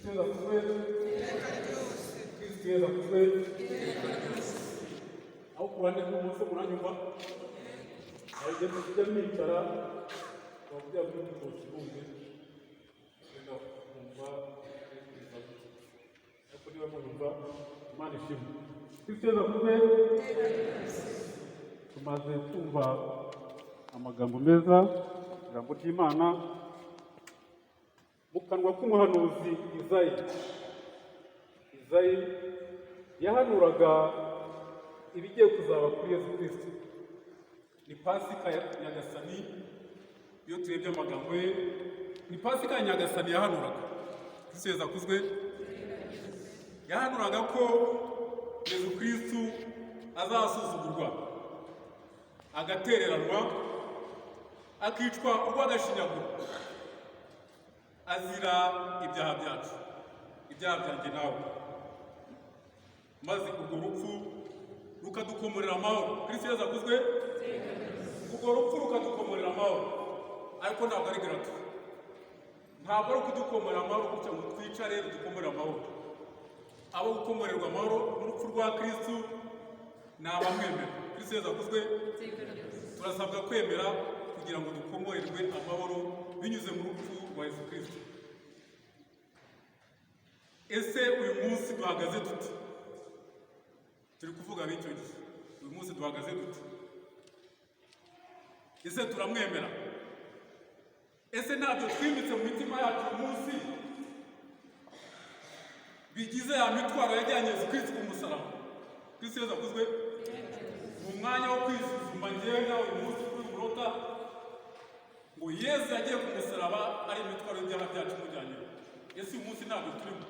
Kristo Yezu akuzwe. Kristo Yezu akuzwe. Aho ku ruhande rw'ibumoso muranyumva? Hari igihe tujya mwicara bavugira kuri micro, bumve wenda kumva, ariko niba munyumva, Imana ishimwe. Kristo Yezu akuzwe. Tumaze kumva amagambo meza, ijambo ry'Imana mu kanwa k'umuhanuzi Izayi. Izayi yahanuraga ibigiye kuzaba kuri Yesu Kristo. Ni Pasika ya Nyagasani. Iyo turebye amagambo ye, ni Pasika ya Nyagasani yahanuraga. Kristo Yezu akuzwe. Yahanuraga ko Yesu Kristo azasuzugurwa, agatereranwa, akicwa urw'agashinyaguro, azira ibyaha byacu, ibyaha byanjye nawe, maze urwo rupfu rukadukomorera amahoro. Kristo Yezu akuzwe. Urwo rupfu rukadukomorera amahoro, ariko ntabwo ari gratuit, ntabwo ari ukudukomorera amahoro gutya ngo twicare rudukomorere amahoro. Abo gukomorerwa amahoro n'urupfu rwa Kristo ni abamwemera. Kristo Yezu akuzwe. Turasabwa kwemera kugira ngo dukomorerwe amahoro binyuze mu rupfu rwa Yesu Kristo. Ese uyu munsi duhagaze dute? Turi kuvuga b'icyo gihe. Uyu munsi duhagaze dute? Ese turamwemera? Ese ntabyo twimitse mu mitima yacu uyu munsi bigize ya mitwaro yajyanye Yesu Kristo ku musaraba? Kristo Yezu akuzwe. Mu mwanya wo kwisuzuma, ngewe nawe, uyu munsi kuri uyu munota, ngo Yesu yagiye ku musaraba ari imitwaro y'ibyaha byacu imujyanyeho. Ese uyu munsi ntabwo turimo?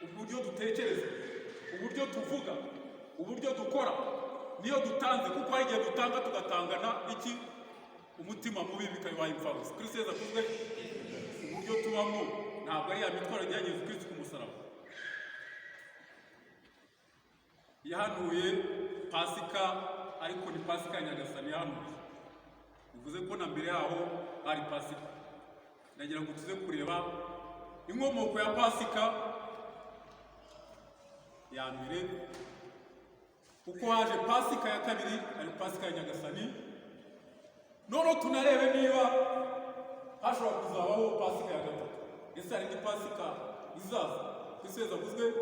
Uburyo dutekereza, uburyo tuvuga, uburyo dukora, niyo dutanze, kuko hari igihe dutanga tugatangana iki? Umutima mubi, bikabibaye imfabusa. Kristo Yezu akuzwe. Uburyo tubamo ntabwo ari ya mitwaro ijyanye Yesu Kristo ku musaraba? Yahanuye Pasika, ariko ni Pasika ya Nyagasani yahanuye, bivuze ko na mbere yaho hari Pasika. Ndagira ngo tuze kureba inkomoko ya Pasika ya mbere, kuko haje Pasika ya kabiri, hari Pasika ya Nyagasani. Noneho tunarebe niba hashobora kuzabaho Pasika ya gatatu. Ese hari indi Pasika izaza? Kristo Yezu akuzwe.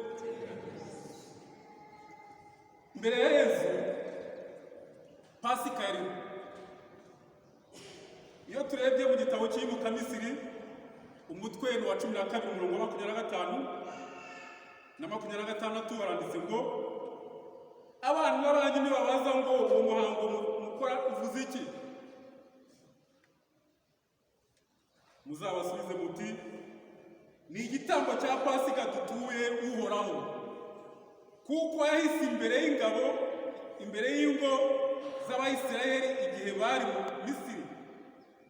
Mbere ya Yezu Pasika yariho. Iyo turebye mu gitabo cy'Iyimukamisiri, umutwe ni wa 12, umurongo wa 25 na 26, baranditse ngo: "Abana banyu nibabaza ngo uwo muhango mukora uvuze iki, muzabasubize muti: 'Ni igitambo cya Pasika dutuye Uhoraho, kuko yahise imbere y'ingabo, imbere y'ingo z'Abayisiraheli igihe bari mu Misiri,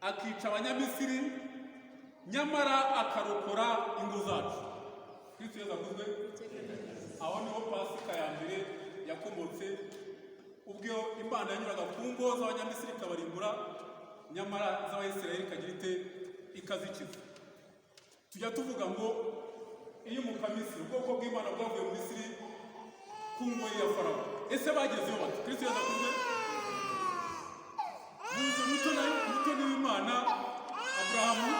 akica Abanyamisiri, nyamara akarokora ingo zacu.'" Kristo Yezu akuzwe. Aho niho Pasika ya mbere yakomotse, ubwo Imana yanyuraga ku ngo z'Abanyamisiri ikabarimbura, nyamara iz'Abayisiraheli ikagira ite? Ikazikiza. Tujya tuvuga ngo iyo mukamisiri, ubwoko bw'Imana bwavuye mu Misiri ku ngoyi ya Farawo. Ese bagezeyo bate? Kristo Yezu akuzwe. Muzi mutoni w'Imana Aburahamu.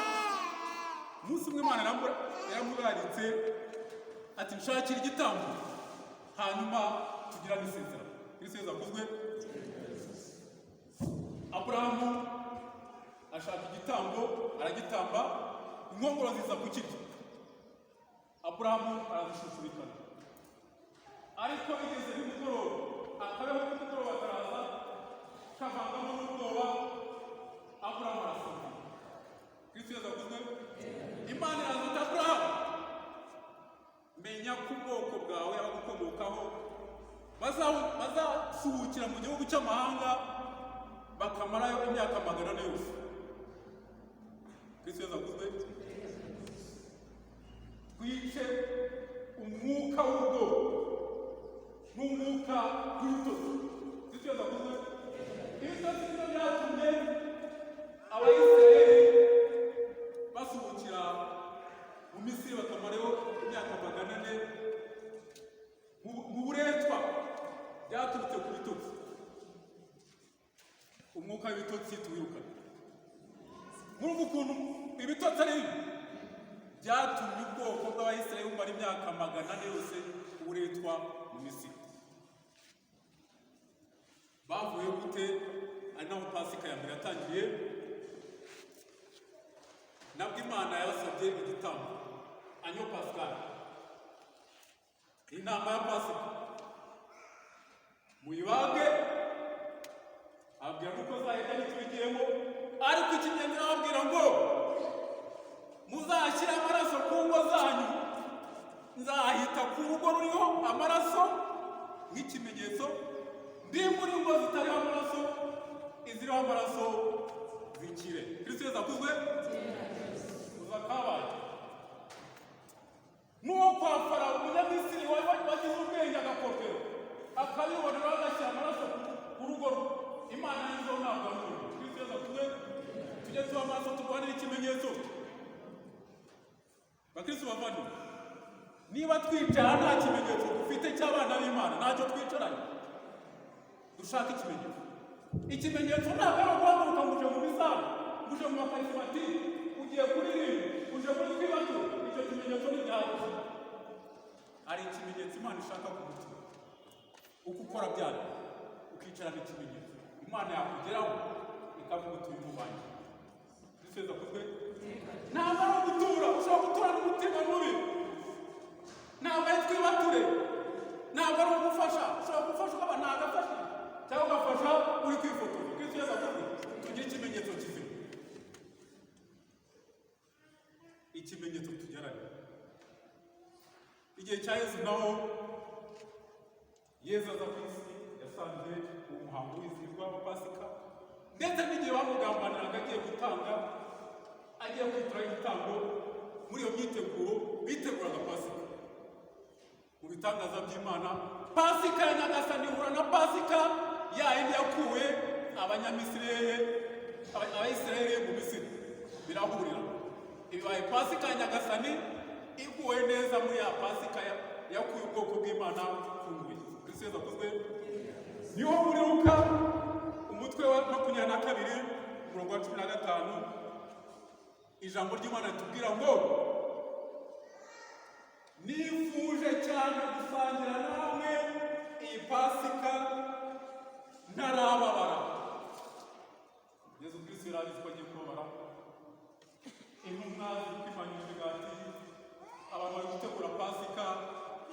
Umunsi umwe Imana yaramuraritse ati: "Nshakira igitambo, hanyuma tugirane isezerano." Kristo Yezu akuzwe. Aburahamu ashaka igitambo, aragitamba, inkongoro ziza kukirya. Aburahamu arazishushubikana, ariko bigeze nimugoroba, akabeho nimugoroba karaza kavangamo n'ubwoba, Aburahamu arasinzira. Kristo Yezu akuzwe. Imana iraza iti: "Aburahamu, menya ko ubwoko bwawe, abagukomokaho, bazasuhukira mu gihugu cy'amahanga, bakamarayo imyaka 400 yose." Kristo Yezu akuzwe. Twice umwuka w'ubwoba n'umwuka w'ibitotsi. Kristo Yezu akuzwe. Ibitotsi nibyo byatumye Abayisiraheli basuhukira mu Misiri, bakamarayo Umwuka w'ibitotsi tuwirukane. Murumva ukuntu ibitotsi ari bibi byatumye ubwoko bw'Abayisiraheli bumara imyaka 400 yose uburetwa mu Misiri. Bavuye gute? Ari naho Pasika ya mbere yatangiye. Nabwo Imana yabasabye igitambo, agneau pascal, intama ya Pasika, muyibage. Ababwira nuko zahita ntitubigiyemo, ariko icy'ingenzi arababwira ngo muzashyire amaraso ku ngo zanyu, nzahita ku rugo ruriho amaraso nk'ikimenyetso, ndimbure ingo zitariho amaraso, iziriho amaraso zikire. Kristo Yesu akuzwe. Uza kabaye n'uwo kwa Farawo, Umunyamisiri wagize ubwenge, agakopera, akabibonera, agashyira amaraso ku rugo rwe. Imana nizo ntabwo ari. Kristo Yesu akuzwe. Tujye tuba amaso, turwanire ikimenyetso. Bakristo bavandimwe, niba twicara nta kimenyetso dufite cy'abana b'Imana, ntacyo twicaranye. Dushaka ikimenyetso. Ikimenyetso ntabwo ari uguhaguruka ngo uje mu misago, ngo uje mu makarismatike, ugiye kuririmba, uje muri twibatu. Icyo kimenyetso ntigihagije. Hari ikimenyetso Imana ishaka ku mutima. Uko ukora byanyu, ukicarana ikimenyetso, Imana yakugeraho ikavuga uti: "Uyu wanjye." Kristo Yesu akuzwe. Ntabwo ari ugutura. Ushobora guturana umutima mubi. Ntabwo ari twibature, ntabwo ari ugufasha. Ushobora gufasha ukaba ntagafasha, cyangwa ugafasha uri kwifotoza. Kristo Yesu akuzwe. Tugire ikimenyetso kizima, ikimenyetso tugeranye. Igihe cya Yesu naho, Yesu aza ku isi, yasanze uwo muhango wizihizwa wa Pasika, ndetse n'igihe bamugambaniraga agiye gutanga, agiye kwitura igitambo, muri iyo myiteguro biteguraga Pasika. Mu bitangaza by'Imana, Pasika ya Nyagasani ihura na Pasika ya yindi yakuwe Abanyamisiri, Abayisiraheli mu Misiri. Birahurira, ibibaye Pasika ya Nyagasani iguwe neza muri ya Pasika yakuye ubwoko bw'Imana ku ngoyi. Kristo Yesu akuzwe. Niho muri Luka umutwe wa 22, umurongo wa 15, ijambo ry'Imana ritubwira ngo: "Nifuje cyane gusangira namwe iyi Pasika ntarababara." Yesu Kristo yari abizi ko agiye kubabara. Intumwa ziri kwimanyura imigati, abantu bari gutegura Pasika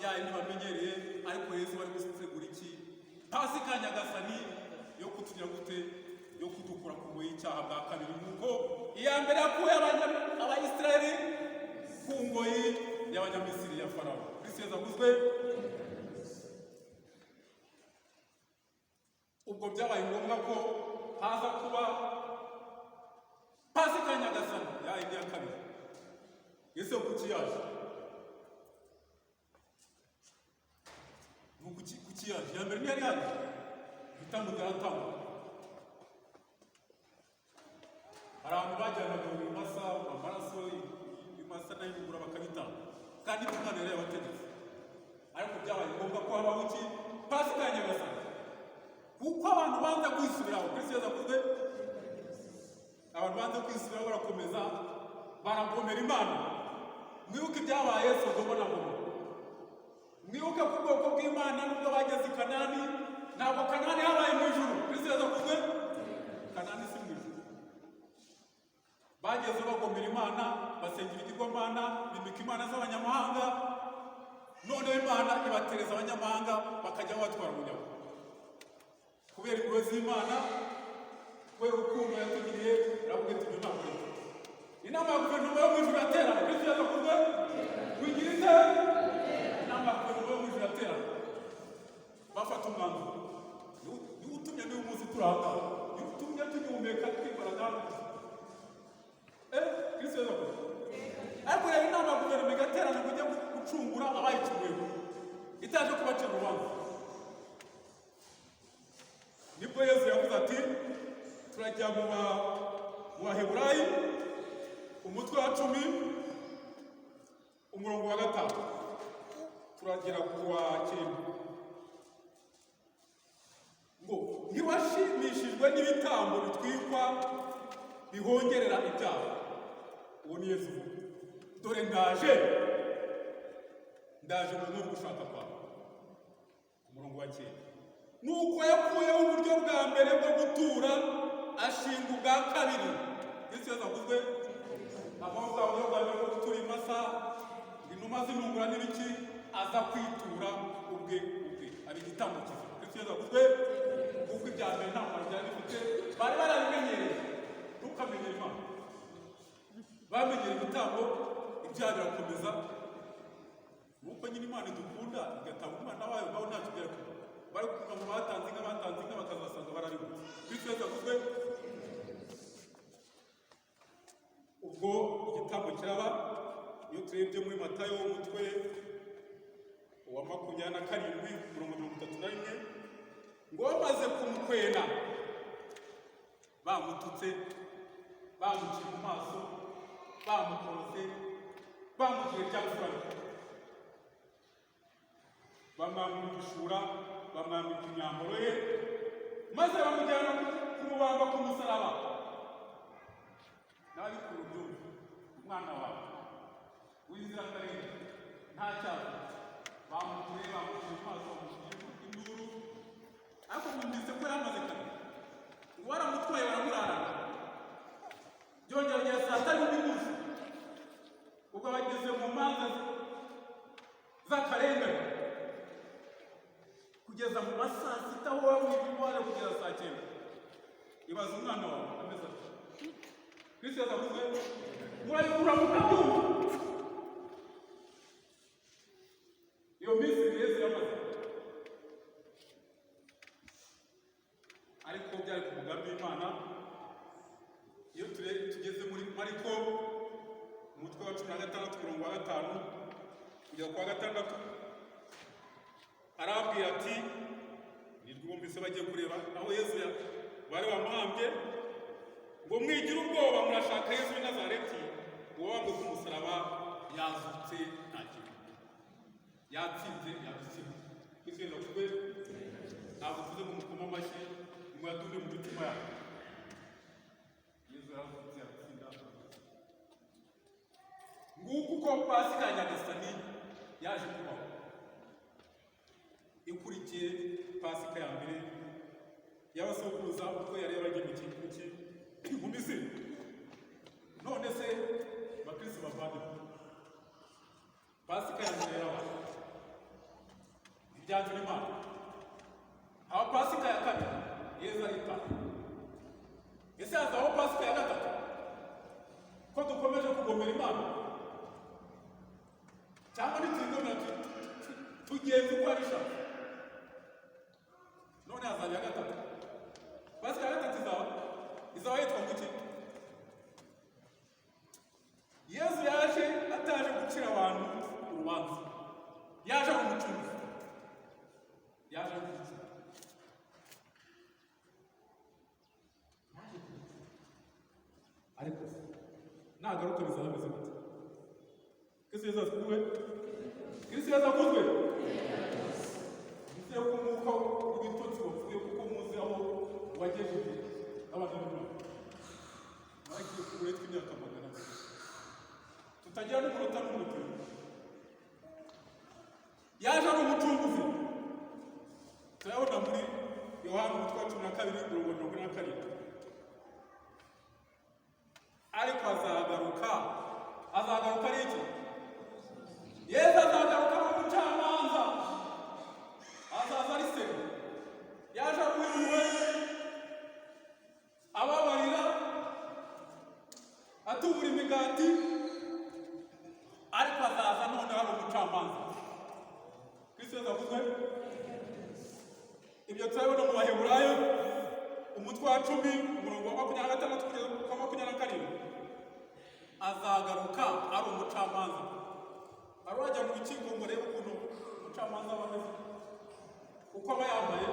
ya yindi bamenyereye, ariko Yesu bari gutegura iki? Pasika ya Nyagasani yo kutugira gute? Yo kudukura ku ngoyi y'icyaha bwa kabiri, nk'uko iya mbere yakuye Abayisiraheli ku ngoyi y'Abanyamisiri ya Farawo. Kristo Yesu akuzwe. Ubwo byabaye ngombwa ko haza kuba Pasika ya Nyagasani ya yindi ya kabiri. Ese kuki yaje? Ni kuki yaje? Iya mbere ntiyari yaje? Ibitambo byaratangwa. Hari abantu bajyanaga ibimasa, amaraso y'ibimasa n'ay'ibigura bakabitanga, kandi ibyo Imana yari yabategetse. Ariko byabaye ngombwa ko habaho iki? Pasika ya Nyagasani, kuko abantu banza kwisubiraho. Kristo Yesu akuzwe. Abantu banza kwisubiraho, barakomeza baragomera Imana. Mwibuke ibyabaye Sodoma na Gomora. Mwibuke ko ubwoko bw'Imana nubwo bageze i Kanani, ntabwo Kanani habaye mu ijuru. Kristo Yesu akuzwe. Kanani si mu ijuru. Bageze bagomera Imana, basenga ibigirwamana, bimika imana z'abanyamahanga. Noneho Imana ibatereza abanyamahanga, bakajya babatwara bunyago. Kubera impuhwe z'Imana, kubera urukundo yatugiriye, iravuga iti: "Ibyo ntabwo ari byo." Inama ya guverinoma yo mu ijuru yaterana. Kristo Yesu akuzwe. Wigira ite? Inama ya guverinoma yo mu ijuru yaterana, bafata umwanzuro. Niwo utumye n'uyu munsi turahaka, niwo utumye tugihumeka, twikoraga. Kristo Yesu akuzwe. Ariko rero inama ya guverinoma igaterana ngo ijye gucungura abayicunguyeho, itaje kubacira urubanza. Nibwo Yesu yavuze ati, turajya mu Baheburayi umutwe wa 10, umurongo wa 5, turagera ku wa 9, ngo Ntiwashimishijwe n'ibitambo bitwikwa bihongerera ibyaha. Uwo ni Yesu uvuga. Dore ndaje, ndaje mu nkuru gushaka kwawe. Ku murongo wa 9, nuko yakuyeho uburyo bwa mbere bwo gutura, ashinga ubwa kabiri. Yesu yazavuzwe aho bwa buryo bwa mbere bwo gutura imasa, inuma zinungura n'ibiki, aza kwitura ubwe ubwe, aba igitambo kizima. Kristo yazavuzwe. Kuko ibya mbere nta mumaro byari bifite, bari barabimenyereye. Ntukamenyere Imana. Bamenyera ibitambo, ibyaha birakomeza. Nuko nyine Imana idukunda igatanga umwana wayo, nawe ntacyo byari kuba. Bari kuvuga ngo batanze inka, batanze inka, bakazasanga baraributse. Kristo yazavuzwe. Ubwo igitambo kiraba. Iyo turebye muri Matayo umutwe wa 27, umurongo 31, ngo bamaze kumukwena, bamututse, bamuciye mu maso, bamukorose, bamugiye byamfura, bamwambura igishura, bamwambika imyambaro ye, maze bamujyana kumubamba ku musaraba. N'ababikura ubyumva, umwana wawe w'inzirakarengane nta cyaha, bamukuye, bamuciye mu maso, bamuciye induru, ariko mwumvise ko yamaze kabiri ngo baramutwaye, baramurarana, byongera kugera saa tatu n'inusu. Ubwo bageze mu manza z'akarengane kugeza mu ma saa sita, aho waba uri kugeza saa 9. Ibaza umwana wawe ameze ati. Kristo yazavuze, murabikura mukabyumva. Iyo minsi Yesu yamaze, ariko byari ku mugambi w'Imana. Iyo tugeze muri Mariko umutwe wa 16, umurongo wa 5 kugeza ku wa 6, arababwira ati, nirwo bumvise bagiye kureba aho Yesu bari bamuhambye, ngo mwigire ubwoba, murashaka Yesu w'i Nazareti uwabambwe ku musaraba, yazutse, nta kintu, yatsinze, yadutsinze. Kristo yazutse. Ntabwo tuze ngo mukome amashyi, muyatunde mu mitima yacu. Yesu yarazutse, aratsinda. Nguko uko Pasika ya Nyagasani yaje kubaho, ikurikiye Pasika ya mbere y'abasokuruza, uko yari yaragiye mu Misiri. None se bakristo bavandimwe, Pasika ya mbere yarabaye, ntibyanzwe n'Imana. Aho Pasika ya kabiri, Yesu aritaha. Ese hazabaho Pasika ya gatatu ko dukomeje kugomera Imana, cyangwa ntituyigomera, tugenza uko abishaka? None hazaba iya gatatu. Pasika ya gatatu izaba yitwa ngo iki? Yesu yaje ataje gucira abantu urubanza, yaje ari umucunguzi, yaje ari umucunguzi. Ariko nagaruka bizaba bimeze gute? Kristo Yesu akuzwe. Kristo Yesu akuzwe. Nizeye ko umwuka w'ibitotsi wapfuye, kuko muzi aho wagejeje abana b'Imana. Bagiye kure tw'imyaka 200 tutagira n'umunota n'umwe turimo. Yaje ari umucunguzi, turabona muri Yohana umutwe wa 12, umurongo 47. Ariko azagaruka, azagaruka ari iki? Yesu azagaruka ari umucamanza, azaza ari se. Yaje ari uw'impuhwe, ababarira, atubura imigati, ariko azaza noneho ari umucamanza. Kristo Yesu avuzwe. Ibyo turabibona mu Baheburayo umutwe wa 10, umurongo wa 26 kugeza ku wa 27. Azagaruka ari umucamanza. Wari wajya mu rukiko ngo urebe ukuntu umucamanza aba ameze, uko aba yambaye,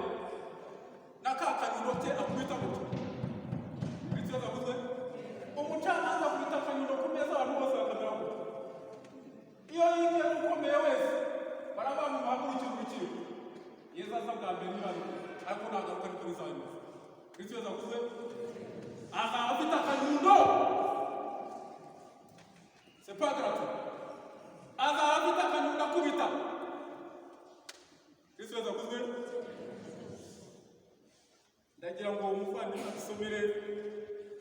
na ka kanyundo ke akubita gutya? Kristo Yesu avuzwe. Umucamanza akubita akanyundo ku meza, abantu bose bakamera gutya. Iyo yinjiye, ukomeye wese baravuga ngo muhagurukire urukiko. Yesu aza bwa mbere ntibabikoze. Ariko nagaruka niko bizaba bimeze. Kristo Yesu akuze, azaba afite akanyundo. C'est pas gratuit. Azaba afite akanyundo akubita. Kristo Yesu akuzwe. Ndagira ngo umuvandimwe adusomere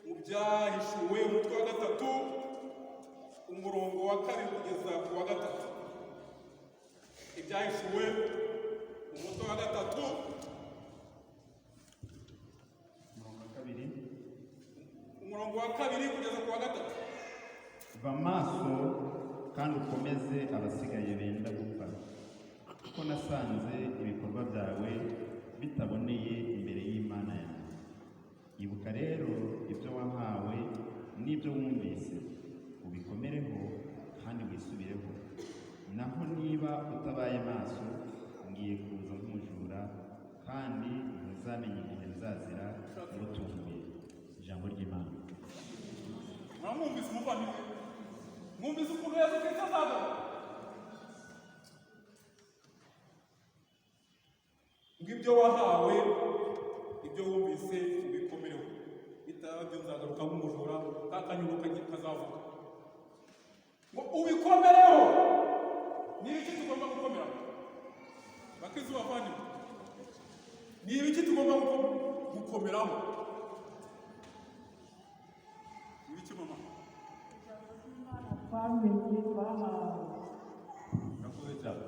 mu Byahishuwe, umutwe wa 3, umurongo wa 2 kugeza ku wa 3. Ibyahishuwe, umutwe wa 3. Umurongo wa 2. Umurongo wa 2 kugeza ku wa 3. Ba maso kandi ukomeze abasigaye benda gupfa, kuko nasanze ibikorwa byawe bitaboneye imbere y'Imana yanjye. Ibuka rero ibyo wahawe n'ibyo wumvise, ubikomereho kandi wisubireho. Naho niba utabaye maso, ngiye kuza nk'umujura, kandi ntuzamenya igihe nzazira ngutunguye. Ijambo ry'Imana. Muramwumvise umuvandimwe? Mwumvise ukuntu Yesu Kristo azagaruka, ngo ibyo wahawe, ibyo wumvise, ubikomereho, bitaba byo nzagaruka nk'umujura, ka kanyundo kazavuga. Ngo ubikomereho. Ni ibiki tugomba gukomeraho, bakristo bavandimwe? Ni ibiki tugomba gukomeraho? Ni ibiki, mama? Ijambo ry'Imana twamenye, twahawe. Urakoze cyane.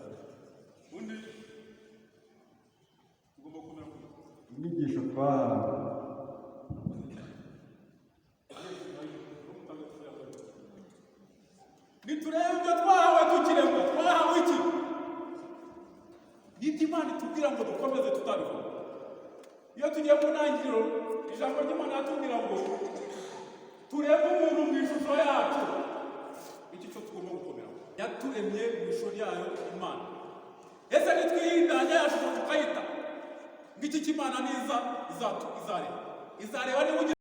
Undi, tugomba gukomera ku Inyigisho twahawe. Niturebe ibyo twahawe tukiremwa. Twahawe iki? Nibyo Imana itubwira ngo dukomeze tutabikora. Iyo tugiye mu ntangiriro, ijambo ry'Imana yatubwira ngo turebe umuntu mu ishusho yacu. Iki cyo tugomba gukomera, yaturemye mu ishusho ryayo Imana. Ese nitwihindanya ya shusho tukayita, ngo iki cy'Imana niza izareba, izareba niba ugira